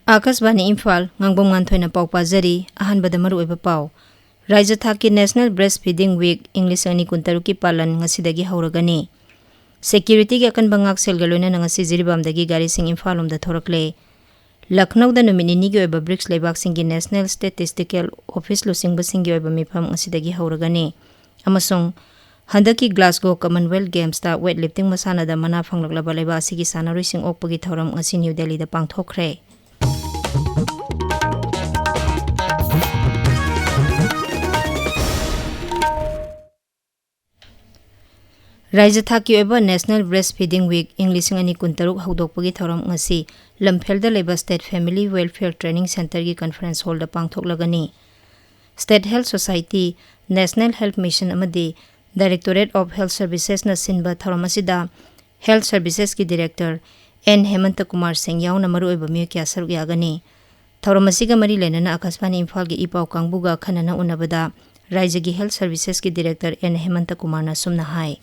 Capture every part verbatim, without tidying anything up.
ꯑꯥꯀꯥꯁꯕꯥꯅꯤ ꯏꯝꯐꯥꯜ, ꯉꯥꯡꯕꯝ ꯉꯥꯟꯊꯣꯏꯅ ꯄꯥꯎ ꯄꯥꯖꯔꯤ꯫ ꯑꯍꯥꯟꯕꯗ ꯃꯔꯨꯑꯣꯏꯕ ꯄꯥꯎ꯫ ꯔꯥꯏꯖ꯭ꯌ ꯊꯥꯛꯀꯤ National Breastfeeding Week ꯏꯪ ꯂꯤꯁꯤꯡ ꯑꯅꯤ ꯀꯨꯟꯇꯔꯨꯛꯀꯤ ꯄꯥꯂꯟ ꯉꯁꯤꯗꯒꯤ ꯍꯧꯔꯒꯅꯤ꯫ Securityꯒꯤ ꯑꯀꯟꯕ ꯉꯥꯛꯁꯦꯜꯒ ꯂꯣꯏꯅꯅ ꯉꯁꯤ ꯖꯤꯔꯤꯕꯥꯝꯗꯒꯤ ꯒꯥꯔꯤꯁꯤꯡ ꯏꯝꯐꯥꯜ ꯂꯣꯝꯗ ꯊꯣꯔꯛꯂꯦ꯫ ꯂꯈꯅꯧꯗ ꯅꯨꯃꯤꯠ ꯅꯤꯅꯤꯒꯤ ꯑꯣꯏꯕ BRICS ꯂꯩꯕꯥꯛꯁꯤꯡꯒꯤ National Statistical Office ꯂꯨꯆꯤꯡꯕꯁꯤꯡꯒꯤ ꯑꯣꯏꯕ ꯃꯤꯐꯝ ꯉꯁꯤꯗꯒꯤ ꯍꯧꯔꯒꯅꯤ꯫ ꯑꯃꯁꯨꯡ ꯍꯟꯗꯛꯀꯤ Glasgow Commonwealth Gamesꯇ weightlifting ꯃꯁꯥꯟꯅꯗ ꯃꯅꯥ ꯐꯪꯂꯛꯂꯕ ꯂꯩꯕꯥꯛ ꯑꯁꯤꯒꯤ ꯁꯥꯟꯅꯔꯣꯏꯁꯤꯡ ꯑꯣꯛꯄꯒꯤ ꯊꯧꯔꯝ ꯉꯁꯤ ꯅ꯭ꯌꯨ ꯗꯦꯜꯂꯤꯗ ꯄꯥꯡꯊꯣꯛꯈ꯭ꯔꯦ꯫ ꯔꯥꯏꯖ꯭ꯌ ꯊꯥꯛꯀꯤ ꯑꯣꯏꯕ National Breastfeeding Week ꯏꯪ ꯂꯤꯁꯤꯡ ꯑꯅꯤ ꯀꯨꯟꯇꯔꯨꯛ ꯍꯧꯗꯣꯛꯄꯒꯤ ꯊꯧꯔꯝ ꯉꯁꯤ ꯂꯝꯐꯦꯜꯗ ꯂꯩꯕ State Family Welfare Training Centreꯒꯤ conference hallꯗ ꯄꯥꯡꯊꯣꯛꯂꯒꯅꯤ꯫ State Health Society, National Health Mission ꯑꯃꯗꯤ Directorate of Health Servicesꯅ ꯁꯤꯟꯕ ꯊꯧꯔꯝ ꯑꯁꯤꯗ Health Servicesꯀꯤ Director ꯑꯦꯟ ꯍꯦꯃꯟꯇ ꯀꯨꯃꯥꯔ ꯁꯤꯡ ꯌꯥꯎꯅ ꯃꯔꯨꯑꯣꯏꯕ ꯃꯤꯑꯣꯏ ꯀꯌꯥ ꯁꯔꯨꯛ ꯌꯥꯒꯅꯤ꯫ ꯊꯧꯔꯝ ꯑꯁꯤꯒ ꯃꯔꯤ ꯂꯩꯅꯅ ꯑꯀꯥꯁꯕꯥꯅꯤ ꯏꯝꯐꯥꯜꯒꯤ ꯏ ꯄꯥꯎ ꯀꯥꯡꯕꯨꯒ ꯑꯈꯟꯅꯅ ꯎꯅꯕꯗ ꯔꯥꯏꯖ꯭ꯌꯒꯤ Health Servicesꯀꯤ Director ꯑꯦꯟ ꯍꯦꯃꯟꯇ ꯀꯨꯃꯥꯔꯅ ꯑꯁꯨꯝꯅ ꯍꯥꯏ꯫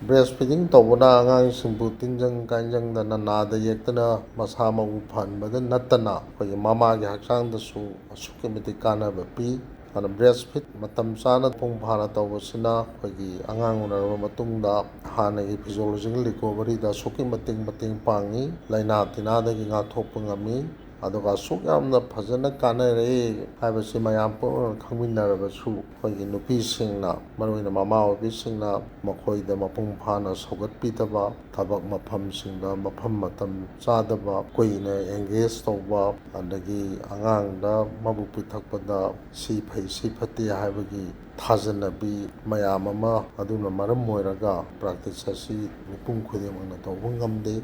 Breastfeeding ꯇꯧꯕꯅ ꯑꯉꯥꯡꯁꯤꯡꯕꯨ ꯇꯤꯟꯖꯪ ꯀꯥꯏꯖꯪꯗꯅ, ꯅꯥꯗ ꯌꯦꯛꯇꯅ, ꯃꯁꯥ ꯃꯎ ꯐꯍꯟꯕꯗ ꯅꯠꯇꯅ ꯑꯩꯈꯣꯏꯒꯤ ꯃꯃꯥꯒꯤ ꯍꯛꯆꯥꯡꯗꯁꯨ ꯑꯁꯨꯛꯀꯤ ꯃꯇꯤꯛ ꯀꯥꯟꯅꯕ ꯄꯤ꯫ ꯑꯗꯨꯅ breastfeed ꯃꯇꯝ ꯆꯥꯅ ꯃꯄꯨꯡ ꯐꯥꯅ ꯇꯧꯕꯁꯤꯅ ꯑꯩꯈꯣꯏꯒꯤ ꯑꯉꯥꯡ ꯎꯅꯔꯕ ꯃꯇꯨꯡꯗ ꯍꯥꯟꯅꯒꯤ physiological recoveryꯗ ꯑꯁꯨꯛꯀꯤ ꯃꯇꯤꯛ ꯃꯇꯦꯡ ꯄꯥꯡꯉꯤ, ꯂꯥꯏꯅꯥ ꯇꯤꯟꯅꯥꯗꯒꯤ ꯉꯥꯛꯊꯣꯛꯄ ꯉꯝꯃꯤ꯫ ꯑꯗꯨꯒ ꯑꯁꯨꯛ ꯌꯥꯝꯅ ꯐꯖꯅ ꯀꯥꯟꯅꯔꯦ ꯍꯥꯏꯕꯁꯤ ꯃꯌꯥꯝ ꯄꯨꯝꯅꯃꯛꯅ ꯈꯪꯃꯤꯟꯅꯔꯕꯁꯨ, ꯑꯩꯈꯣꯏꯒꯤ ꯅꯨꯄꯤꯁꯤꯡꯅ, ꯃꯔꯨꯑꯣꯏꯅ ꯃꯃꯥ ꯑꯣꯏꯕꯤꯁꯤꯡꯅ ꯃꯈꯣꯏꯗ ꯃꯄꯨꯡ ꯐꯥꯅ ꯁꯧꯒꯠꯄꯤꯗꯕ, ꯊꯕꯛ ꯃꯐꯝꯁꯤꯡꯗ ꯃꯐꯝ ꯃꯇꯝ ꯆꯥꯗꯕ, ꯀꯨꯏꯅ engage ꯇꯧꯕ, ꯑꯗꯒꯤ ꯑꯉꯥꯡꯗ ꯃꯕꯨꯛ ꯄꯤꯊꯛꯄꯗ ꯁꯤ ꯐꯩ, ꯁꯤ ꯐꯠꯇꯦ ꯍꯥꯏꯕꯒꯤ ꯊꯥꯖꯅꯕꯤ ꯃꯌꯥꯝ ꯑꯃ ꯑꯗꯨꯅ ꯃꯔꯝ ꯑꯣꯏꯔꯒ practice ꯑꯁꯤ ꯃꯤꯄꯨꯝ ꯈꯨꯗꯤꯡꯃꯛꯅ ꯇꯧꯕ ꯉꯝꯗꯦ꯫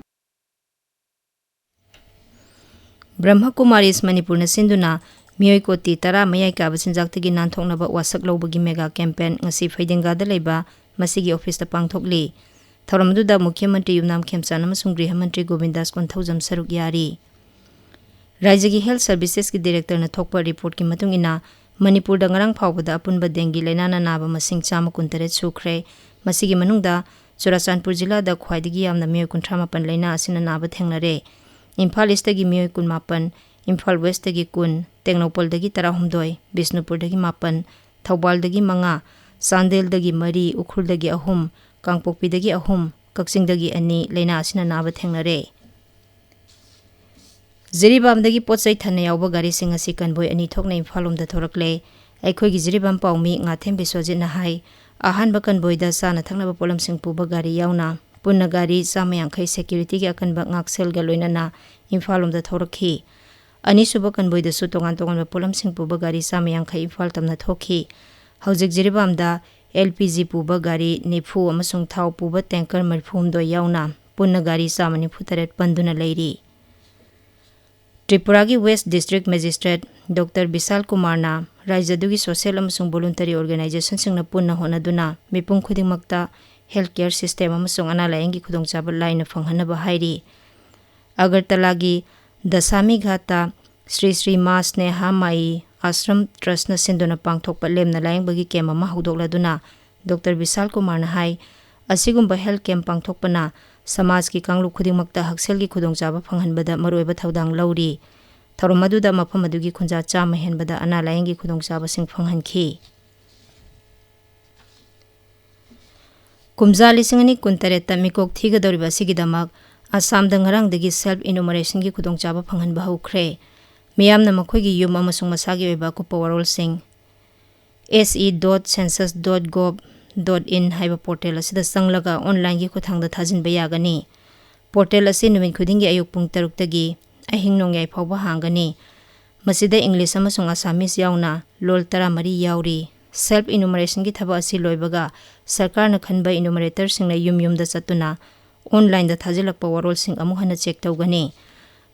ꯕ꯭ꯔꯍ꯭ꯃ ꯀꯨꯃꯥꯔꯤꯁ ꯃꯅꯤꯄꯨꯔꯅ ꯁꯤꯟꯗꯨꯅ ꯃꯤꯑꯣꯏ ꯀꯣꯇꯤ ꯇꯔꯥ ꯃꯌꯥꯏ ꯀꯥꯕ ꯆꯤꯟꯖꯥꯛꯇꯒꯤ ꯅꯥꯟꯊꯣꯛꯅꯕ ꯋꯥꯁꯛ ꯂꯧꯕꯒꯤ mega campaign ꯉꯁꯤ ꯐꯩꯗꯤꯡꯒꯥꯗ ꯂꯩꯕ ꯃꯁꯤꯒꯤ officeꯇ ꯄꯥꯡꯊꯣꯛꯂꯤ꯫ ꯊꯧꯔꯝ ꯑꯗꯨꯗ ꯃꯨꯈ꯭ꯌ ꯃꯟꯇ꯭ꯔꯤ ꯌꯨꯝꯅꯥꯝ ꯈꯦꯝꯆꯥꯟ ꯑꯃꯁꯨꯡ ꯒ꯭ꯔꯤꯍ ꯃꯟꯇ꯭ꯔꯤ ꯒꯣꯕꯤꯟꯗꯥꯁ ꯀꯣꯟꯊꯧꯖꯝ ꯁꯔꯨꯛ ꯌꯥꯔꯤ꯫ ꯔꯥꯏꯖ꯭ꯌꯒꯤ Health Servicesꯀꯤ Directorꯅ ꯊꯣꯛꯄ reportꯀꯤ ꯃꯇꯨꯡ ꯏꯟꯅ, ꯃꯅꯤꯄꯨꯔꯗ ꯉꯔꯥꯡ ꯐꯥꯎꯕꯗ ꯑꯄꯨꯟꯕ dengue ꯂꯥꯏꯅꯥꯅ ꯅꯥꯕ ꯃꯁꯤꯡ ꯆꯥꯝꯃ ꯀꯨꯟꯇꯔꯦꯠ ꯁꯨꯈ꯭ꯔꯦ꯫ ꯃꯁꯤꯒꯤ ꯃꯅꯨꯡꯗ ꯆꯨꯔꯥꯆꯥꯟꯄꯨꯔ ꯖꯤꯂꯥꯗ ꯈ꯭ꯋꯥꯏꯗꯒꯤ ꯌꯥꯝꯅ ꯃꯤꯑꯣꯏ ꯀꯨꯟꯊ꯭ꯔꯥ ꯃꯥꯄꯟ ꯂꯥꯏꯅꯥ ꯑꯁꯤꯅ ꯅꯥꯕ ꯊꯦꯡꯅꯔꯦ꯫ ꯏꯝꯐꯥꯜ Eastꯇꯒꯤ ꯃꯤꯑꯣꯏ ꯀꯨꯟꯃꯥꯄꯟ, ꯏꯝꯐꯥꯜ ꯋꯦꯁꯇꯒꯤ ꯀꯨꯟ, ꯇꯦꯡꯅꯧꯄꯜꯗꯒꯤ ꯇꯔꯥꯍꯨꯝꯗꯣꯏ, ꯕꯤꯁꯅꯨꯄꯨꯔꯗꯒꯤ ꯃꯥꯄꯟ, ꯊꯧꯕꯥꯜꯗꯒꯤ ꯃꯉꯥ, ꯆꯥꯟꯗꯦꯜꯗꯒꯤ ꯃꯔꯤ, ꯎꯈ꯭ꯔꯨꯜꯗꯒꯤ ꯑꯍꯨꯝ, ꯀꯥꯡꯄꯣꯛꯄꯤꯗꯒꯤ ꯑꯍꯨꯝ, ꯀꯛꯆꯤꯡꯗꯒꯤ ꯑꯅꯤ ꯂꯥꯏꯅꯥ ꯑꯁꯤꯅ ꯅꯥꯕ ꯊꯦꯡꯅꯔꯦ꯫ ꯖꯤꯔꯤꯕꯥꯝꯗꯒꯤ ꯄꯣꯠ ꯆꯩ ꯊꯟꯅ ꯌꯥꯎꯕ ꯒꯥꯔꯤꯁꯤꯡ ꯑꯁꯤ ꯀꯟꯚꯣꯏ ꯑꯅꯤ ꯊꯣꯛꯅ ꯏꯝꯐꯥꯜ ꯂꯣꯝꯗ ꯊꯣꯔꯛꯂꯦ꯫ ꯑꯩꯈꯣꯏꯒꯤ ꯖꯤꯔꯤꯕꯥꯝ ꯄꯥꯎꯃꯤ ꯉꯥꯊꯦꯝ ꯕꯤꯁ꯭ꯋꯖꯤꯠꯅ ꯍꯥꯏ, ꯑꯍꯥꯟꯕ ꯀꯟꯚꯣꯏꯗ ꯆꯥꯅ ꯊꯛꯅꯕ ꯄꯣꯠꯂꯝꯁꯤꯡ ꯄꯨꯕ ꯒꯥꯔꯤ ꯌꯥꯎꯅ ꯄꯨꯟꯅ ꯒꯥꯔꯤ ꯆꯥꯝꯃ ꯌꯥꯡꯈꯩ ꯁꯦꯀ꯭ꯌꯨꯔꯤꯇꯤꯒꯤ ꯑꯀꯟꯕ ꯉꯥꯛꯁꯦꯜꯒ ꯂꯣꯏꯅꯅ ꯏꯝꯐꯥꯜ ꯂꯣꯝꯗ ꯊꯣꯔꯛꯈꯤ꯫ ꯑꯅꯤꯁꯨꯕ ꯀꯟꯚꯣꯏꯗꯁꯨ ꯇꯣꯉꯥꯟ ꯇꯣꯉꯥꯟꯕ ꯄꯣꯠꯂꯝꯁꯤꯡ ꯄꯨꯕ ꯒꯥꯔꯤ ꯆꯥꯝꯃ ꯌꯥꯡꯈꯩ ꯏꯝꯐꯥꯜ ꯇꯝꯅ ꯊꯣꯛꯈꯤ꯫ ꯍꯧꯖꯤꯛ ꯖꯤꯔꯤꯕꯥꯝꯗ ꯑꯦꯜ ꯄꯤ ꯖꯤ ꯄꯨꯕ ꯒꯥꯔꯤ ꯅꯤꯐꯨ ꯑꯃꯁꯨꯡ ꯊꯥꯎ ꯄꯨꯕ ꯇꯦꯡꯀꯔ ꯃꯔꯤꯐꯨꯍꯨꯝꯗꯣꯏ ꯌꯥꯎꯅ ꯄꯨꯟꯅ ꯒꯥꯔꯤ ꯆꯥꯝꯃ ꯅꯤꯐꯨ ꯇꯔꯦꯠ ꯄꯟꯗꯨꯅ ꯂꯩꯔꯤ꯫ ꯇ꯭ꯔꯤꯄꯨꯔꯥꯒꯤ ꯋꯦꯁ ꯗꯤꯁꯇ꯭ꯔꯤꯛ ꯃꯦꯖꯤꯁꯇ꯭ꯔꯦꯠ ꯗꯣꯛꯇꯔ ꯕꯤꯁꯥꯜ ꯀꯨꯃꯥꯔꯅ ꯔꯥꯖ꯭ꯌꯗꯨꯒꯤ ꯁꯣꯁꯤꯌꯦꯜ ꯑꯃꯁꯨꯡ ꯚꯣꯂꯨꯟꯇꯔꯤ ꯑꯣꯔꯒꯅꯥꯏꯖꯦꯁꯟꯁꯤꯡꯅ ꯄꯨꯟꯅ ꯍꯣꯠꯅꯗꯨꯅ ꯃꯤꯄꯨꯝ ꯈꯨꯗꯤꯡꯃꯛꯇ ꯍꯦꯜꯊ ꯀꯦꯌꯔ ꯁꯤꯁꯇꯦꯝ ꯑꯃꯁꯨꯡ ꯑꯅꯥ ꯂꯥꯌꯦꯡꯒꯤ ꯈꯨꯗꯣꯡꯆꯥꯕ ꯂꯥꯏꯅ ꯐꯪꯍꯟꯅꯕ ꯍꯥꯏꯔꯤ꯫ ꯑꯒꯔꯇꯂꯥꯒꯤ ꯗꯁꯥꯃꯤ ꯘꯥꯠꯇ ꯁ꯭ꯔꯤ ꯁ꯭ꯔꯤ ꯃꯥ ꯁ꯭ꯅꯦꯍꯥ ꯃꯥꯌꯤ ꯑꯥꯁ꯭ꯔꯝ ꯇ꯭ꯔꯁꯅ ꯁꯤꯟꯗꯨꯅ ꯄꯥꯡꯊꯣꯛꯄ ꯂꯦꯝꯅ ꯂꯥꯌꯦꯡꯕꯒꯤ ꯀꯦꯝꯞ ꯑꯃ ꯍꯧꯗꯣꯛꯂꯗꯨꯅ ꯗꯣꯛꯇꯔ ꯕꯤꯁꯥꯜ ꯀꯨꯃꯥꯔꯅ ꯍꯥꯏ, ꯑꯁꯤꯒꯨꯝꯕ ꯍꯦꯜꯊ ꯀꯦꯝꯞ ꯄꯥꯡꯊꯣꯛꯄꯅ ꯁꯃꯥꯖꯀꯤ ꯀꯥꯡꯂꯨꯞ ꯈꯨꯗꯤꯡꯃꯛꯇ ꯍꯛꯁꯦꯜꯒꯤ ꯈꯨꯗꯣꯡꯆꯥꯕ ꯐꯪꯍꯟꯕꯗ ꯃꯔꯨꯑꯣꯏꯕ ꯊꯧꯗꯥꯡ ꯂꯧꯔꯤ꯫ ꯊꯧꯔꯝ ꯑꯗꯨꯗ ꯃꯐꯝ ꯑꯗꯨꯒꯤ ꯈꯨꯟꯖꯥ ꯆꯥꯝꯃ ꯍꯦꯟꯕꯗ ꯑꯅꯥ ꯂꯥꯌꯦꯡꯒꯤ ꯈꯨꯗꯣꯡꯆꯥꯕꯁꯤꯡ ꯐꯪꯍꯟꯈꯤ꯫ ꯀꯨꯝꯖꯥ ꯂꯤꯁꯤꯡ ꯑꯅꯤ ꯀꯨꯟꯇꯔꯦꯠꯇ ꯃꯤꯀꯣꯛ ꯊꯤꯒꯗꯧꯔꯤꯕ ꯑꯁꯤꯒꯤꯗꯃꯛ ꯑꯁꯥꯝꯗ ꯉꯔꯥꯡꯗꯒꯤ ꯁꯦꯜꯐ ꯏꯅꯨꯃꯔꯦꯁꯟꯒꯤ ꯈꯨꯗꯣꯡꯆꯥꯕ ꯐꯪꯍꯟꯕ ꯍꯧꯈ꯭ꯔꯦ꯫ ꯃꯤꯌꯥꯝꯅ ꯃꯈꯣꯏꯒꯤ ꯌꯨꯝ ꯑꯃꯁꯨꯡ ꯃꯁꯥꯒꯤ ꯑꯣꯏꯕ ꯑꯀꯨꯞꯄ ꯋꯥꯔꯣꯜꯁꯤꯡ S E dot census dot gov dot in ꯍꯥꯏꯕ ꯄꯣꯔꯇꯦꯜ ꯑꯁꯤꯗ ꯆꯪꯂꯒ ꯑꯣꯟꯂꯥꯏꯟꯒꯤ ꯈꯨꯠꯊꯥꯡꯗ ꯊꯥꯖꯤꯟꯕ ꯌꯥꯒꯅꯤ꯫ ꯄꯣꯔꯇꯦꯜ ꯑꯁꯤ ꯅꯨꯃꯤꯠ ꯈꯨꯗꯤꯡꯒꯤ ꯑꯌꯨꯛ ꯄꯨꯡ ꯇꯔꯨꯛꯇꯒꯤ ꯑꯍꯤꯡ ꯅꯣꯡꯌꯥꯏ ꯐꯥꯎꯕ ꯍꯥꯡꯒꯅꯤ꯫ ꯃꯁꯤꯗ ꯏꯪꯂꯤꯁ ꯑꯃꯁꯨꯡ ꯑꯁꯥꯃꯤꯁ ꯌꯥꯎꯅ ꯂꯣꯜ ꯇꯔꯥꯃꯔꯤ ꯌꯥꯎꯔꯤ꯫ ꯁꯦꯜꯐ ꯏꯅꯨꯃꯔꯦꯁꯟꯒꯤ ꯊꯕꯛ ꯑꯁꯤ ꯂꯣꯏꯕꯒ ꯁꯔꯀꯥꯔꯅ ꯈꯟꯕ ꯏꯅꯨꯃꯔꯦꯇꯔꯁꯤꯡꯅ ꯌꯨꯝ ꯌꯨꯝꯗ ꯆꯠꯇꯨꯅ ꯑꯣꯟꯂꯥꯏꯟꯗ ꯊꯥꯖꯤꯜꯂꯛꯄ ꯋꯥꯔꯣꯜꯁꯤꯡ ꯑꯃꯨꯛ ꯍꯟꯅ ꯆꯦꯛ ꯇꯧꯒꯅꯤ꯫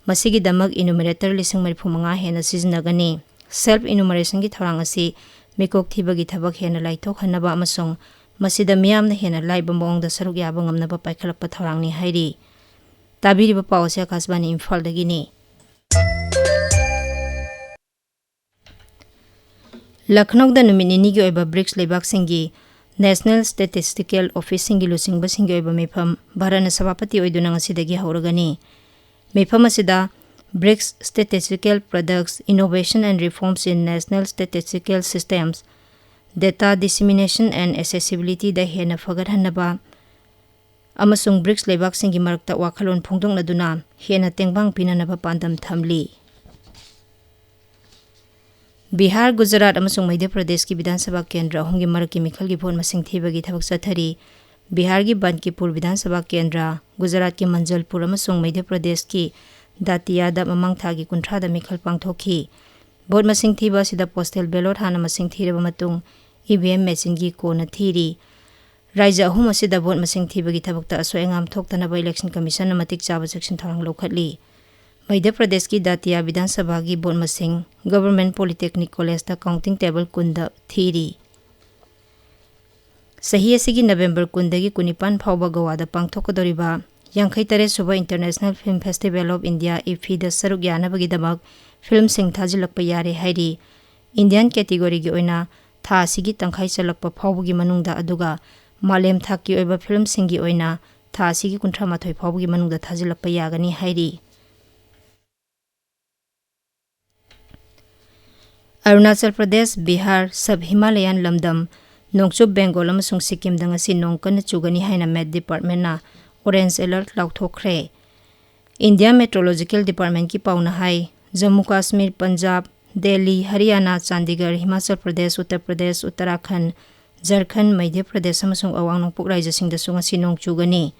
ꯃꯁꯤꯒꯤꯗꯃꯛ ꯏꯅꯨꯃꯔꯦꯇꯔ ꯂꯤꯁꯤꯡ ꯃꯔꯤꯐꯨ ꯃꯉꯥ ꯍꯦꯟꯅ ꯁꯤꯖꯤꯟꯅꯒꯅꯤ꯫ ꯁꯦꯜꯐ ꯏꯅꯨꯃꯔꯦꯁꯟꯒꯤ ꯊꯧꯔꯥꯡ ꯑꯁꯤ ꯃꯤꯀꯣꯛ ꯊꯤꯕꯒꯤ ꯊꯕꯛ ꯍꯦꯟꯅ ꯂꯥꯏꯊꯣꯛꯍꯟꯅꯕ ꯑꯃꯁꯨꯡ ꯃꯁꯤꯗ ꯃꯤꯌꯥꯝꯅ ꯍꯦꯟꯅ ꯂꯥꯏꯕ ꯃꯑꯣꯡꯗ ꯁꯔꯨꯛ ꯌꯥꯕ ꯉꯝꯅꯕ ꯄꯥꯏꯈꯠꯂꯛꯄ ꯊꯧꯔꯥꯡꯅꯤ ꯍꯥꯏꯔꯤ꯫ ꯇꯥꯕꯤꯔꯤꯕ ꯄꯥꯎ ꯑꯁꯤ ꯑꯀꯥꯁꯕꯥꯅꯤ ꯏꯝꯐꯥꯜꯗꯒꯤꯅꯤ꯫ ꯂꯈꯅꯧꯗ ꯅꯨꯃꯤꯠ ꯅꯤꯅꯤꯒꯤ ꯑꯣꯏꯕ ꯕ꯭ꯔꯤꯛꯁ ꯂꯩꯕꯥꯛꯁꯤꯡꯒꯤ ꯅꯦꯁꯅꯦꯜ ꯁ꯭ꯇꯦꯇꯤꯁꯇꯤꯀꯦꯜ ꯑꯣꯐꯤꯁꯁꯤꯡꯒꯤ ꯂꯨꯆꯤꯡꯕꯁꯤꯡꯒꯤ ꯑꯣꯏꯕ ꯃꯤꯐꯝ ꯚꯥꯔꯠꯅ ꯁꯚꯥꯄꯇꯤ ꯑꯣꯏꯗꯨꯅ ꯉꯁꯤꯗꯒꯤ ꯍꯧꯔꯒꯅꯤ꯫ ꯃꯤꯐꯝ ꯑꯁꯤꯗ BRICS Statistical Products, Innovation and Reforms in National Statistical Systems, Data Dissemination and Accessibility-ꯗ ꯍꯦꯟꯅ ꯐꯒꯠꯍꯟꯅꯕ ꯑꯃꯁꯨꯡ ꯕ꯭ꯔꯤꯛꯁ ꯂꯩꯕꯥꯛꯁꯤꯡꯒꯤ ꯃꯔꯛꯇ ꯋꯥꯈꯜꯂꯣꯟ ꯐꯣꯡꯗꯣꯛꯅꯗꯨꯅ ꯍꯦꯟꯅ ꯇꯦꯡꯕꯥꯡ ꯄꯤꯅꯅꯕ ꯄꯥꯟꯗꯝ ꯊꯝꯂꯤ꯫ ꯕꯤꯍꯥꯔ, ꯒꯨꯖꯔꯥꯠ ꯑꯃꯁꯨꯡ ꯃꯙ꯭ꯌ ꯄ꯭ꯔꯗꯦꯁꯀꯤ ꯕꯤꯙꯥꯟ ꯁꯚꯥ ꯀꯦꯟꯗ꯭ꯔ ꯑꯍꯨꯝꯒꯤ ꯃꯔꯛꯀꯤ ꯃꯤꯈꯜꯒꯤ ꯚꯣꯠ ꯃꯁꯤꯡ ꯊꯤꯕꯒꯤ ꯊꯕꯛ ꯆꯠꯊꯔꯤ꯫ ꯕꯤꯍꯥꯔꯒꯤ ꯕꯟꯀꯤꯄꯨꯔ ꯕꯤꯙꯥꯟ ꯁꯚꯥ ꯀꯦꯟꯗ꯭ꯔ, ꯒꯨꯖꯔꯥꯠꯀꯤ ꯃꯟꯖꯜꯄꯨꯔ ꯑꯃꯁꯨꯡ ꯃꯙ꯭ꯌ ꯄ꯭ꯔꯗꯦꯁꯀꯤ ꯗꯥꯇꯤꯌꯥꯗ ꯃꯃꯥꯡ ꯊꯥꯒꯤ ꯀꯨꯟꯊ꯭ꯔꯥꯗ ꯃꯤꯈꯜ ꯄꯥꯡꯊꯣꯛꯈꯤ꯫ ꯚꯣꯠ ꯃꯁꯤꯡ ꯊꯤꯕ ꯑꯁꯤꯗ ꯄꯣꯁꯇꯦꯜ ꯕꯦꯂꯣꯠ ꯍꯥꯟꯅ ꯃꯁꯤꯡ ꯊꯤꯔꯕ ꯃꯇꯨꯡ ꯏ ꯚꯤ ꯑꯦꯝ ꯃꯦꯆꯤꯟꯒꯤ ꯀꯣꯟꯅ ꯊꯤꯔꯤ꯫ ꯔꯥꯖ꯭ꯌ ꯑꯍꯨꯝ ꯑꯁꯤꯗ ꯚꯣꯠ ꯃꯁꯤꯡ ꯊꯤꯕꯒꯤ ꯊꯕꯛꯇ ꯑꯁꯣꯏ ꯑꯉꯥꯝ ꯊꯣꯛꯇꯅꯕ ꯏꯂꯦꯛꯁꯟ ꯀꯃꯤꯁꯟꯅ ꯃꯇꯤꯛ ꯆꯥꯕ ꯆꯦꯛꯁꯤꯟ ꯊꯧꯔꯥꯡ ꯂꯧꯈꯠꯂꯤ꯫ ꯃꯙ꯭ꯌ ꯄ꯭ꯔꯗꯦꯁꯀꯤ ꯗꯥꯇꯤꯌꯥ ꯕꯤꯙꯥꯟ ꯁꯚꯥꯒꯤ ꯚꯣꯠ ꯃꯁꯤꯡ ꯒꯚꯔꯟꯃꯦꯟꯠ ꯄꯣꯂꯤꯇꯦꯛꯅꯤꯛ ꯀꯣꯂꯦꯖꯇ ꯀꯥꯎꯟꯇꯤꯡ ꯇꯦꯕꯜ ꯀꯨꯟꯗ ꯊꯤꯔꯤ꯫ ꯆꯍꯤ ꯑꯁꯤꯒꯤ ꯅꯕꯦꯝꯕꯔ ꯀꯨꯟꯗꯒꯤ ꯀꯨꯟꯅꯤꯄꯥꯟ ꯐꯥꯎꯕ ꯒꯣꯋꯥꯗ ꯄꯥꯡꯊꯣꯛꯀꯗꯧꯔꯤꯕ ꯌꯥꯡꯈꯩ ꯇꯔꯦꯠ ꯁꯨꯕ International Film Festival of India, ꯏꯐꯤꯗ ꯁꯔꯨꯛ ꯌꯥꯅꯕꯒꯤꯗꯃꯛ ꯐꯤꯜꯝꯁꯤꯡ ꯊꯥꯖꯤꯜꯂꯛꯄ ꯌꯥꯔꯦ ꯍꯥꯏꯔꯤ꯫ ꯏꯟꯗꯤꯌꯥꯟ ꯀꯦꯇꯤꯒꯣꯔꯤꯒꯤ ꯑꯣꯏꯅ ꯊꯥ ꯑꯁꯤꯒꯤ ꯇꯪꯈꯥꯏ ꯆꯜꯂꯛꯄ ꯐꯥꯎꯕꯒꯤ ꯃꯅꯨꯡꯗ, ꯑꯗꯨꯒ ꯃꯥꯂꯦꯝ ꯊꯥꯛꯀꯤ ꯑꯣꯏꯕ ꯐꯤꯜꯝꯁꯤꯡꯒꯤ ꯑꯣꯏꯅ ꯊꯥ ꯑꯁꯤꯒꯤ ꯀꯨꯟꯊ꯭ꯔꯥ ꯃꯥꯊꯣꯏ ꯐꯥꯎꯕꯒꯤ ꯃꯅꯨꯡꯗ ꯊꯥꯖꯤꯜꯂꯛꯄ ꯌꯥꯒꯅꯤ ꯍꯥꯏꯔꯤ꯫ ꯑꯔꯨꯅꯥꯆꯜ ꯄ꯭ꯔꯗꯦꯁ, ꯕꯤꯍꯥꯔ, ꯁꯕ ꯍꯤꯃꯥꯂꯌꯥꯟ ꯂꯝꯗꯝ, ꯅꯣꯡꯆꯨꯞ ꯕꯦꯡꯒꯣꯜ ꯑꯃꯁꯨꯡ ꯁꯤꯛꯀꯤꯝꯗ ꯉꯁꯤ ꯅꯣꯡ ꯀꯟꯅ ꯆꯨꯒꯅꯤ ꯍꯥꯏꯅ ꯃꯦꯠ ꯗꯤꯄꯥꯔꯠꯃꯦꯟꯠꯅ ꯑꯣꯔꯦꯟꯖ ꯑꯦꯂꯔꯠ ꯂꯥꯎꯊꯣꯛꯈ꯭ꯔꯦ꯫ ꯏꯟꯗꯤꯌꯥ ꯃꯦꯇ꯭ꯔꯣꯂꯣꯖꯤꯀꯦꯜ ꯗꯤꯄꯥꯔꯠꯃꯦꯟꯠꯀꯤ ꯄꯥꯎꯅ ꯍꯥꯏ, ꯖꯝꯃꯨ ꯀꯥꯁꯃꯤꯔ, ꯄꯟꯖꯥꯕ, ꯗꯦꯜꯂꯤ, ꯍꯔꯤꯌꯥꯅꯥ, ꯆꯥꯟꯗꯤꯒꯔ, ꯍꯤꯃꯥꯆꯜ ꯄ꯭ꯔꯗꯦꯁ, ꯎꯠꯇꯔ ꯄ꯭ꯔꯗꯦꯁ, ꯎꯠꯇꯔꯥꯈꯟꯗ, ꯖꯔꯈꯟꯗ, ꯃꯙ꯭ꯌ ꯄ꯭ꯔꯗꯦꯁ ꯑꯃꯁꯨꯡ ꯑꯋꯥꯡ ꯅꯣꯡꯄꯣꯛ ꯔꯥꯖ꯭ꯌꯁꯤꯡꯗꯁꯨ ꯉꯁꯤ ꯅꯣꯡ ꯆꯨꯒꯅꯤ꯫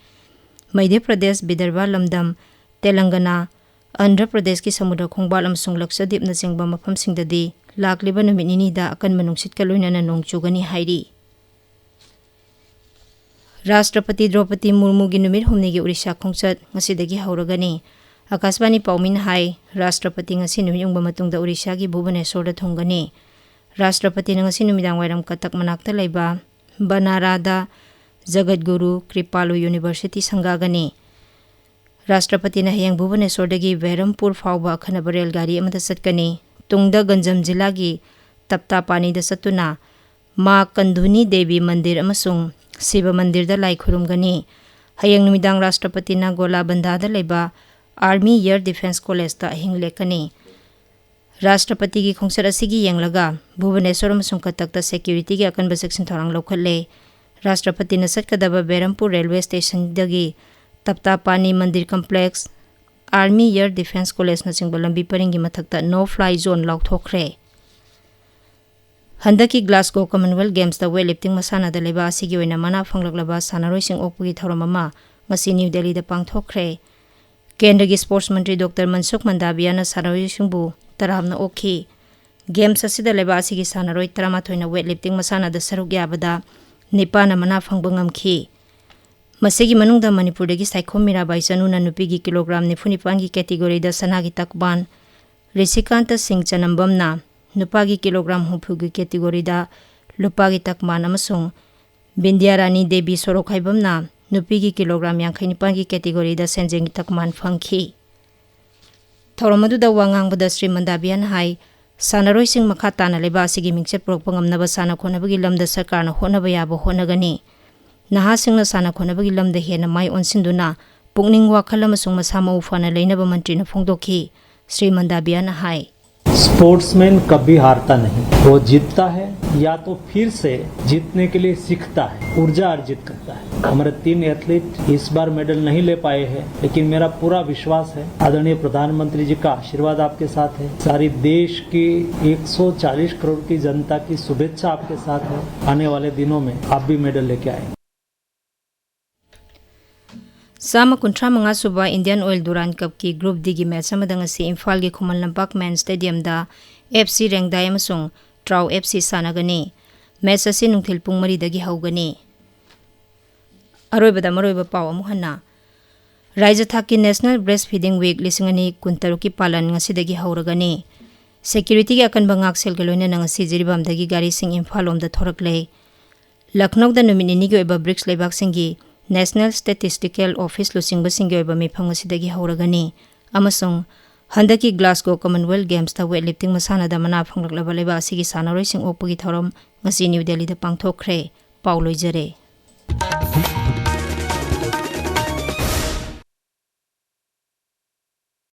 ꯃꯙ꯭ꯌ ꯄ꯭ꯔꯗꯦꯁ, ꯕꯤꯗꯔꯚꯥ ꯂꯝꯗꯝ, ꯇꯦꯂꯪꯒꯅꯥ, ꯑꯟꯙ꯭ꯔ ꯄ꯭ꯔꯗꯦꯁꯀꯤ ꯁꯃꯨꯗ꯭ꯔ ꯈꯣꯡꯕꯥꯜ ꯑꯃꯁꯨꯡ ꯂꯛꯁꯗꯤꯞꯅꯆꯤꯡꯕ ꯃꯐꯝꯁꯤꯡꯗꯗꯤ ꯂꯥꯛꯂꯤꯕ ꯅꯨꯃꯤꯠ ꯅꯤꯅꯤꯗ ꯑꯀꯟꯕ ꯅꯨꯡꯁꯤꯠꯀ ꯂꯣꯏꯅꯅ ꯅꯣꯡ ꯆꯨꯒꯅꯤ ꯍꯥꯏꯔꯤ꯫ ꯔꯥꯁꯇ꯭ꯔꯄꯇꯤ ꯗ꯭ꯔꯧꯄꯗꯤ ꯃꯨꯔꯃꯨꯒꯤ ꯅꯨꯃꯤꯠ ꯍꯨꯝꯅꯤꯒꯤ ꯑꯣꯔꯤꯁꯥ ꯈꯣꯡꯆꯠ ꯉꯁꯤꯗꯒꯤ ꯍꯧꯔꯒꯅꯤ꯫ ꯑꯀꯥꯁꯕꯥꯅꯤ ꯄꯥꯎꯃꯤꯅ ꯍꯥꯏ, ꯔꯥꯁꯇ꯭ꯔꯄꯇꯤ ꯉꯁꯤ ꯅꯨꯃꯤꯠ ꯌꯨꯡꯕ ꯃꯇꯨꯡꯗ ꯑꯣꯔꯤꯁꯥꯒꯤ ꯚꯨꯕꯅꯦꯁꯣꯔꯗ ꯊꯨꯡꯒꯅꯤ꯫ ꯔꯥꯁꯇ꯭ꯔꯄꯇꯤꯅ ꯉꯁꯤ ꯅꯨꯃꯤꯗꯥꯡ ꯋꯥꯏꯔꯝ ꯀꯇꯛ ꯃꯅꯥꯛꯇ ꯂꯩꯕ ꯕꯅꯥꯔꯥꯗ ꯖꯒꯠꯒꯨꯔꯨ ꯀ꯭ꯔꯤꯄꯥꯂꯨ ꯌꯨꯅꯤꯚꯔꯁꯤꯇꯤ ꯁꯪꯒꯥꯒꯅꯤ꯫ ꯔꯥꯁꯇ꯭ꯔꯄꯇꯤꯅ ꯍꯌꯦꯡ ꯚꯨꯕꯅꯦꯁꯣꯔꯗꯒꯤ ꯕꯦꯔꯝꯄꯨꯔ ꯐꯥꯎꯕ ꯑꯈꯟꯅꯕ ꯔꯦꯜ ꯒꯥꯔꯤ ꯑꯃꯗ ꯆꯠꯀꯅꯤ꯫ ꯇꯨꯡꯗ ꯒꯟꯖꯝ ꯖꯤꯂꯥꯒꯤ ꯇꯞꯇꯥꯄꯥꯅꯤꯗ ꯆꯠꯇꯨꯅ ꯃꯥ ꯀꯟꯙꯨꯅꯤ ꯗꯦꯕꯤ ꯃꯟꯗꯤꯔ ꯑꯃꯁꯨꯡ ꯁꯤꯕ ꯃꯟꯗꯤꯔꯗ ꯂꯥꯏ ꯈꯨꯔꯨꯝꯒꯅꯤ꯫ ꯍꯌꯦꯡ ꯅꯨꯃꯤꯗꯥꯡ ꯔꯥꯁꯇ꯭ꯔꯄꯇꯤꯅ ꯒꯣꯂꯥꯕꯟꯗꯥꯗ ꯂꯩꯕ Army Air Defence College-ꯇ ꯑꯍꯤꯡ ꯂꯦꯛꯀꯅꯤ꯫ ꯔꯥꯁꯇ꯭ꯔꯄꯇꯤꯒꯤ ꯈꯣꯡꯆꯠ ꯑꯁꯤꯒꯤ ꯌꯦꯡꯂꯒ ꯚꯨꯕꯅꯦꯁ꯭ꯋꯔ ꯑꯃꯁꯨꯡ ꯀꯇꯛꯇ security-ꯒꯤ ꯑꯀꯟꯕ ꯆꯦꯛꯁꯤꯟ ꯊꯧꯔꯥꯡ ꯂꯧꯈꯠꯂꯦ꯫ ꯔꯥꯁꯇ꯭ꯔꯄꯇꯤꯅ ꯆꯠꯀꯗꯕ ꯕꯦꯔꯝꯄꯨꯔ railway station-ꯗꯒꯤ ꯇꯞꯇꯥ ꯄꯥꯅꯤ ꯃꯟꯗꯤꯔ complex, Army Air Defence College-ꯅꯆꯤꯡꯕ ꯂꯝꯕꯤ ꯄꯔꯤꯡꯒꯤ ꯃꯊꯛꯇ no fly zone ꯂꯥꯎꯊꯣꯛꯈ꯭ꯔꯦ꯫ ꯍꯟꯗꯛꯀꯤ Glasgow Commonwealth Games-ꯇ weightlifting ꯃꯁꯥꯟꯅꯗ ꯂꯩꯕꯥꯛ ꯑꯁꯤꯒꯤ ꯑꯣꯏꯅ ꯃꯅꯥ ꯐꯪꯂꯛꯂꯕ ꯁꯥꯟꯅꯔꯣꯏꯁꯤꯡ ꯑꯣꯛꯄꯒꯤ ꯊꯧꯔꯝ ꯑꯃ ꯉꯁꯤ ꯅ꯭ꯌꯨ ꯗꯦꯜꯂꯤꯗ ꯄꯥꯡꯊꯣꯛꯈ꯭ꯔꯦ꯫ ꯀꯦꯟꯗ꯭ꯔꯒꯤ sports ꯃꯟꯇ꯭ꯔꯤ ꯗꯣꯛꯇꯔ ꯃꯟꯁꯨꯈ ꯃꯟꯗꯥꯕꯤꯌꯥꯅ ꯁꯥꯟꯅꯔꯣꯏꯁꯤꯡꯕꯨ ꯇꯔꯥꯝꯅ ꯑꯣꯛꯈꯤ꯫ Games ꯑꯁꯤꯗ ꯂꯩꯕꯥꯛ ꯑꯁꯤꯒꯤ ꯁꯥꯟꯅꯔꯣꯏ ꯇꯔꯥꯃꯥꯊꯣꯏꯅ weightlifting ꯃꯁꯥꯟꯅꯗ ꯁꯔꯨꯛ ꯌꯥꯕꯗ ꯅꯤꯄꯥꯟꯅ ꯃꯅꯥ ꯐꯪꯕ ꯉꯝꯈꯤ꯫ ꯃꯁꯤꯒꯤ ꯃꯅꯨꯡꯗ ꯃꯅꯤꯄꯨꯔꯗꯒꯤ ꯁꯥꯏꯈꯣꯝ ꯃꯤꯔꯥꯕꯥꯏ ꯆꯅꯨꯅ ꯅꯨꯄꯤꯒꯤ kilogram ꯅꯤꯐꯨ ꯅꯤꯄꯥꯟꯒꯤ category-ꯗ ꯁꯅꯥꯒꯤ ꯇꯛꯕꯥꯟ, ꯔꯤꯁꯤꯀꯥꯟꯇ ꯁꯤꯡ ꯆꯅꯝꯕꯝꯅ ꯅꯨꯄꯥꯒꯤ kilogram ꯍꯨꯝꯐꯨꯒꯤ category-ꯗ ꯂꯨꯄꯥꯒꯤ ꯇꯛꯕꯥꯟ ꯑꯃꯁꯨꯡ ꯕꯤꯟꯗ꯭ꯌꯥꯔꯥꯅꯤ ꯗꯦꯕꯤ ꯁꯣꯔꯣꯛꯈꯥꯏꯕꯝꯅ ꯅꯨꯄꯤꯒꯤ kilogram ꯌꯥꯡꯈꯩ ꯅꯤꯄꯥꯟꯒꯤ category-ꯗ ꯁꯦꯟꯖꯦꯡꯒꯤ ꯇꯛꯕꯥꯟ ꯐꯪꯈꯤ꯫ ꯊꯧꯔꯝ ꯑꯗꯨꯗ ꯋꯥ ꯉꯥꯡꯕꯗ ꯁ꯭ꯔꯤ ꯃꯟꯗꯥꯕꯤꯌꯥꯅ ꯍꯥꯏ, ꯁꯥꯟꯅꯔꯣꯏꯁꯤꯡ ꯃꯈꯥ ꯇꯥꯅ ꯂꯩꯕꯥꯛ ꯑꯁꯤꯒꯤ ꯃꯤꯡꯆꯠ ꯄꯨꯔꯛꯄ ꯉꯝꯅꯕ ꯁꯥꯟꯅ ꯈꯣꯠꯅꯕꯒꯤ ꯂꯝꯗ ꯁꯔꯀꯥꯔꯅ ꯍꯣꯠꯅꯕ ꯌꯥꯕ ꯍꯣꯠꯅꯒꯅꯤ꯫ ꯅꯍꯥꯁꯤꯡꯅ ꯁꯥꯟꯅ ꯈꯣꯠꯅꯕꯒꯤ ꯂꯝꯗ ꯍꯦꯟꯅ ꯃꯥꯏ ꯑꯣꯟꯁꯤꯟꯗꯨꯅ ꯄꯨꯛꯅꯤꯡ ꯋꯥꯈꯜ ꯑꯃꯁꯨꯡ ꯃꯁꯥ ꯃꯎ ꯐꯅ ꯂꯩꯅꯕ ꯃꯟꯇ꯭ꯔꯤꯅ ꯐꯣꯡꯗꯣꯛꯈꯤ꯫ ꯁ꯭ꯔꯤ ꯃꯟꯗꯥꯕꯤꯌꯥꯅ ꯍꯥꯏ, Sportsman कभी हारता नहीं, वो जीतता है या तो फिर से जीतने के लिए सीखता है, ऊर्जा अर्जित करता है। हमारे तीन एथलीट इस बार मेडल नहीं ले पाए हैं, लेकिन मेरा पूरा विश्वास है, आदरणीय प्रधानमंत्री जी का आशीर्वाद आपके साथ है, सारी देश की एक सौ चालीस करोड़ की जनता की शुभेच्छा आपके साथ है। आने वाले दिनों में आप भी मेडल लेके आएंगे। ꯆꯥꯝꯃ ꯀꯨꯟꯊ꯭ꯔꯥ ꯃꯉꯥ ꯁꯨꯕ Indian Oil Durand Cup-ꯀꯤ Group D-ꯒꯤ match ꯑꯃꯗ ꯉꯁꯤ ꯏꯝꯐꯥꯜꯒꯤ Khuman Lampak main stadium-ꯗ F C ꯔꯦꯡꯗꯥꯏ ꯑꯃꯁꯨꯡ ꯇ꯭ꯔꯥꯎ F C ꯁꯥꯟꯅꯒꯅꯤ꯫ Match ꯑꯁꯤ ꯅꯨꯡꯊꯤꯜ ꯄꯨꯡ ꯃꯔꯤꯗꯒꯤ ꯍꯧꯒꯅꯤ꯫ ꯑꯔꯣꯏꯕꯗ ꯃꯔꯨꯑꯣꯏꯕ ꯄꯥꯎ ꯑꯃꯨꯛ ꯍꯟꯅ꯫ ꯔꯥꯏꯖ꯭ꯌ ꯊꯥꯛꯀꯤ National Breastfeeding Week ꯂꯤꯁꯤꯡ ꯑꯅꯤ ꯀꯨꯟꯇꯔꯨꯛꯀꯤ ꯄꯥꯂꯟ ꯉꯁꯤꯗꯒꯤ ꯍꯧꯔꯒꯅꯤ꯫ Security-ꯒꯤ ꯑꯀꯟꯕ ꯉꯥꯛꯁꯦꯜꯒ ꯂꯣꯏꯅꯅ ꯉꯁꯤ ꯖꯤꯔꯤꯕꯥꯝꯗꯒꯤ ꯒꯥꯔꯤꯁꯤꯡ ꯏꯝꯐꯥꯜ ꯂꯣꯝꯗ ꯊꯣꯔꯛꯂꯦ꯫ ꯂꯈꯅꯧꯗ ꯅꯨꯃꯤꯠ ꯅꯤꯅꯤꯒꯤ ꯑꯣꯏꯕ BRICS ꯂꯩꯕꯥꯛꯁꯤꯡꯒꯤ National Statistical Office ꯂꯨꯆꯤꯡꯕꯁꯤꯡꯒꯤ ꯑꯣꯏꯕ ꯃꯤꯐꯝ ꯉꯁꯤꯗꯒꯤ ꯍꯧꯔꯒꯅꯤ ꯑꯃꯁꯨꯡ ꯍꯟꯗꯛꯀꯤ Glasgow Commonwealth Games-ꯇ weightlifting ꯃꯁꯥꯟꯅꯗ ꯃꯅꯥ ꯐꯪꯂꯛꯂꯕ ꯂꯩꯕꯥꯛ ꯑꯁꯤꯒꯤ ꯁꯥꯟꯅꯔꯣꯏꯁꯤꯡ ꯑꯣꯛꯄꯒꯤ ꯊꯧꯔꯝ ꯉꯁꯤ ꯅ꯭ꯌꯨ ꯗꯦꯜꯂꯤꯗ ꯄꯥꯡꯊꯣꯛꯈ꯭ꯔꯦ꯫ ꯄꯥꯎ ꯂꯣꯏꯖꯔꯦ꯫